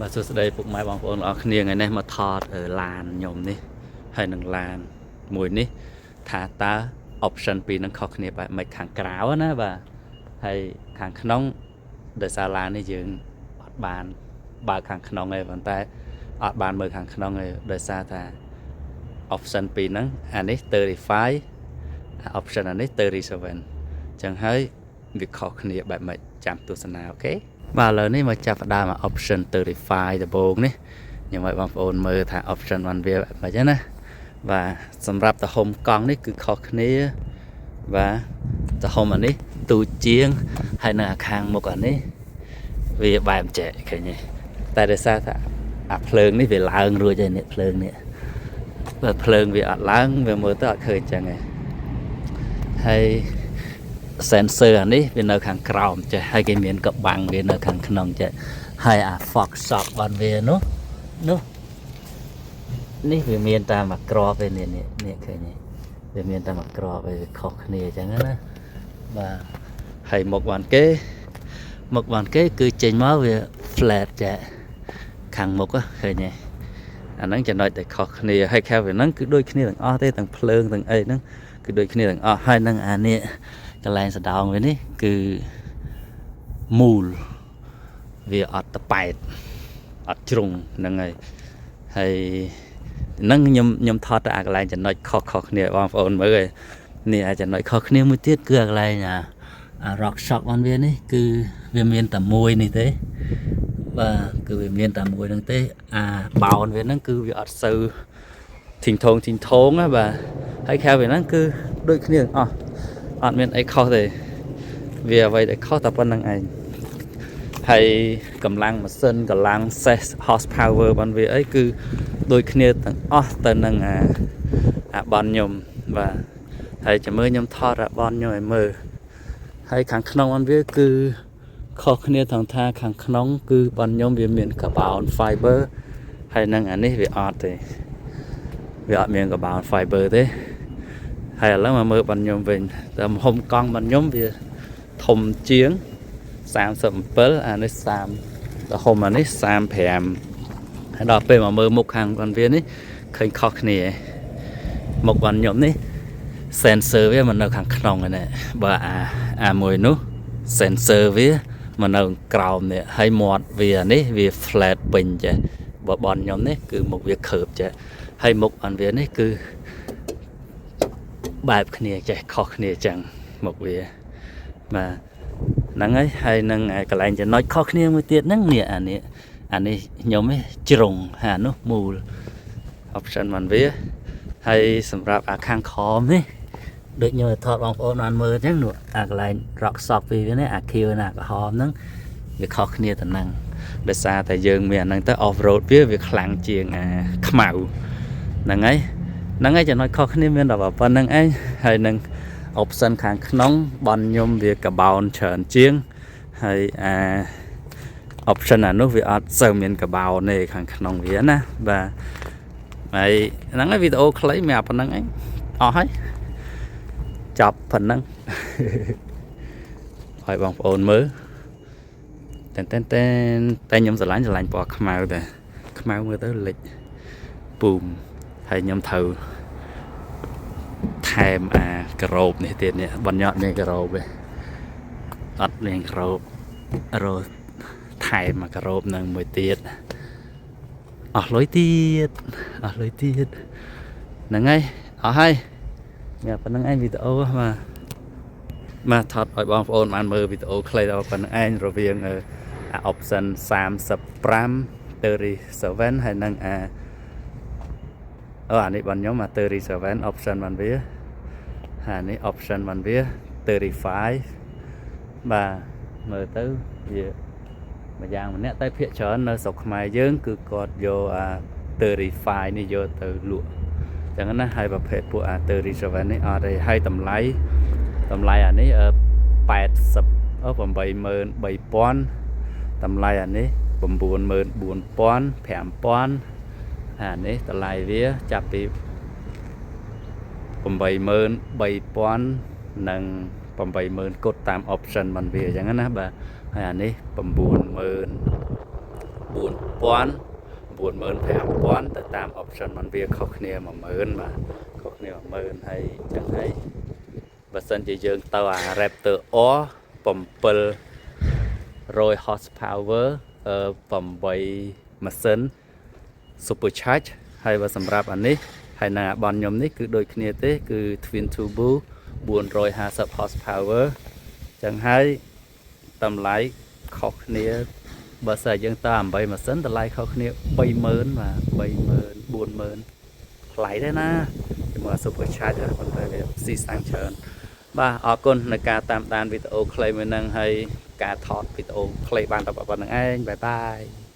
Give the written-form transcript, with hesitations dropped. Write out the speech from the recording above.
បាទសួស្តីពុកម៉ែបងប្អូនទាំងអស់គ្នាថ្ងៃនេះមកថតឡានខ្ញុំនេះហើយនឹងឡានមួយនេះថាតើ option ពីរហ្នឹងខុសគ្នាបែបម៉េចខាងក្រៅណាបាទហើយខាងក្នុងដោយសារឡាននេះយើងអត់បានបើកខាងក្នុងទេប៉ុន្តែអត់បានមើលខាងក្នុងទេដោយសារថា option ពីរហ្នឹងអានេះ35អា option អានេះ37អញ្ចឹងហើយវាខុសគ្នាបែបម៉េចចាំទស្សនាOK បាទឥឡូវនេះមកចាប់ផ្ដើម option 35ដំបូងនេះខ្ញុំឲ្យបងប្អូនមើលថា option បានវាបែបម៉េចណាបាទសម្រាប់ទំហំកង់នេះគឺខុសគ្នាបាទទំហំអានេះទូចជាងហើយនៅខាងមុខអានេះវាបែបចែកឃើញទេតែដោយសារថាអាភ្លើងនេះវាឡើងរួចហើយនេះភ្លើងនេះបើភ្លើងវាអត់ឡើងវាមើលទៅអត់ឃើញចឹងឯងហើយ sensor អានេះវានៅខាងក្រោមចេះហើយគេមានកបាំងវានៅខាងក្នុងចេះហើយអា Fox Shock បានវានោះនោះនេះវាមានតាមមួយក្របឯនេះនេះនេះឃើញទេវាមានតាមមួយក្របឯវាខុសគ្នាអញ្ចឹងណាបាទហើយមុខបានគេមុខបានគេគឺចេញមកវា flat ចេះខាងមុខឃើញទេអាហ្នឹងចំណុចដែលខុសគ្នាហើយខែវាហ្នឹងគឺដូចគ្នាទាំងអស់ទេទាំងភ្លើងទាំងអីហ្នឹងគឺដូចគ្នាទាំងអស់ហើយនឹងអានេះកន្លែងសដោងវានេះគឺមូលវាអត់តប៉ែតអត់ជ្រុងហ្នឹងហើយហើយហ្នឹងខ្ញុំខ្ញុំថតតែអាកន្លែងចំណុចខុសខុសគ្នាបងប្អូនមើលហើយនេះអាចំណុចខុសគ្នាមួយទៀតគឺអាកន្លែងអាអា rock shock របស់វានេះគឺវាមានតែមួយនេះទេបាទគឺវាមានតែមួយហ្នឹងទេអាបោនវាហ្នឹងគឺវាអត់សូវធីងថងធីងថងណាបាទហើយខែវាហ្នឹងគឺដូចគ្នាទាំងអស់អត់មានអីខុសទេវាអ្វីដែលខុសតែប៉ុណ្្នឹងឯងហើយកម្លាំងម៉ាស៊ីនកម្លាំងសេះ horsepower របស់វាអីគឺដូចគ្នាទាំងអស់ទៅនឹងអាអាបនខ្ញុំបាទហើយចាំមើលខ្ញុំថតអាបនខ្ញុំឲ្យមើលហើយខាងក្នុងរបស់វាគឺខុសគ្នាថងថាខាងក្នុង គឺបនខ្ញុំវាមាន carbon fiber ហើយនឹងអានេះវាអត់ទេវាអត់មាន carbon fiber ទេហើយឥឡូវមកមើលបនខ្ញុំវិញតែហុំកង់បនខ្ញុំវាធំជាង37អានេះ30ទំហំអានេះ35ហើយដល់ពេលមកមើលមុខខាងបនវានេះឃើញខុសគ្នាមុខបនខ្ញុំនេះ sensor វាមកនៅខាងក្នុងហ្នឹងបើអាអាមួយនោះ sensor វាមកនៅក្រោមនេះហើយមាត់វានេះវា flat ពេញចេះបើបនខ្ញុំនេះគឺមុខវា curve ចេះហើយមុខអនវានេះគឺបែបគ្នាចេះខុសគ្នាចឹងមុខវាបាទហ្នឹងហើយហើយនឹងកន្លែងចំណុចខុសគ្នាមួយទៀតហ្នឹងនេះអានេះអានេះខ្ញុំនេះជ្រុងហើយអានោះមូល option បានវាហើយសម្រាប់អាខាងក្រោមនេះដូចខ្ញុំថតបងប្អូនបានមើលអញ្ចឹងនោះអាកន្លែង rock shock ពីវានេះអាខៀវនិងអាក្រហមហ្នឹងវាខុសគ្នាទៅហ្នឹងដោយសារតែយើងមានអាហ្នឹងទៅ off road វាវាខ្លាំងជាងអាខ្មៅហ្នឹងហើយហ្នឹងហើយចំណុចខុសគ្នាមានតែប៉ុណ្្នឹងឯងហើយនឹង option ខាងក្នុងបនខ្ញុំវាកបោនច្រើនជាងហើយអា option អានោះវាអត់សូវមានកបោនទេខាងក្នុងវាណាបាទហើយហ្នឹងហើយវីដេអូខ្លីមានប៉ុណ្្នឹងឯងអស់ហើយចប់ប៉ុណ្ណឹង ឲ្យបងប្អូនមើលតែតែតែតែខ្ញុំស្រឡាញ់ស្រឡាញ់ពណ៌ខ្មៅតែខ្មៅមើលទៅលិចពូមហើយខ្ញុំត្រូវថែមអាការ៉ូបនេះទៀតនេះបញ្ញត្តិមានការ៉ូបទេអត់មានការ៉ូបរោថែមអាការ៉ូបនឹងមួយទៀតអស់លុយទៀតអស់លុយទៀតហ្នឹងហើយអស់ហើយញ៉ាប៉ុណ្្នឹងឯងវីដេអូបាទបាទថតឲ្យបងប្អូនបានមើលវីដេអូខ្លីដល់ប៉ុណ្្នឹងឯងរវាងអា option 35 37ហើយនិងអាអូអានេះបងខ្ញុំអា37 option បានវាហើយអានេះ option បានវា35បាទមើលទៅវាមួយយ៉ាងម្នាក់តែភាគច្រើននៅស្រុកខ្មែរយើង គឺគាត់យកអា35នេះយកទៅលក់ចឹងណាហើយប្រភេទពួកអា37នេះអត់ទេហើយតម្លៃតម្លៃអានេះ80អូ83000តម្លៃអានេះ94000 5000អានេះតម្លៃវាចាប់ពី83000និង80000គត់តាម option បានវាអញ្ចឹងណាបាទហើយអានេះ90000 4000 95,000ទៅតាម option มันវាខុសគ្នា10000បាទខុសគ្នា10000ហើយអញ្ចឹងហើយបើសិនជាយើងទៅអា Raptor R 700 horsepower 8ម៉ាស៊ីន supercharge ហើយបើសម្រាប់អានេះហើយនៅអាបនខ្ញុំនេះគឺដូចគ្នាទេគឺ twin turbo 450 horsepower ចឹងហើយតម្លៃខុសគ្នាបើសិនយើងត8ម៉ាស៊ីនតម្លៃខុសគ្នា30000បាទ30000 40000ថ្លៃដែរណាជាមួយ supercharge ប៉ុន្តែវាស៊ីសាំងច្រើនបាទអរគុណในការតាមដានវីដេអូខ្លីមួយហ្នឹងហើយការថតវីដេអូខ្លីបានតែប៉ុណ្្នឹងឯង bye bye.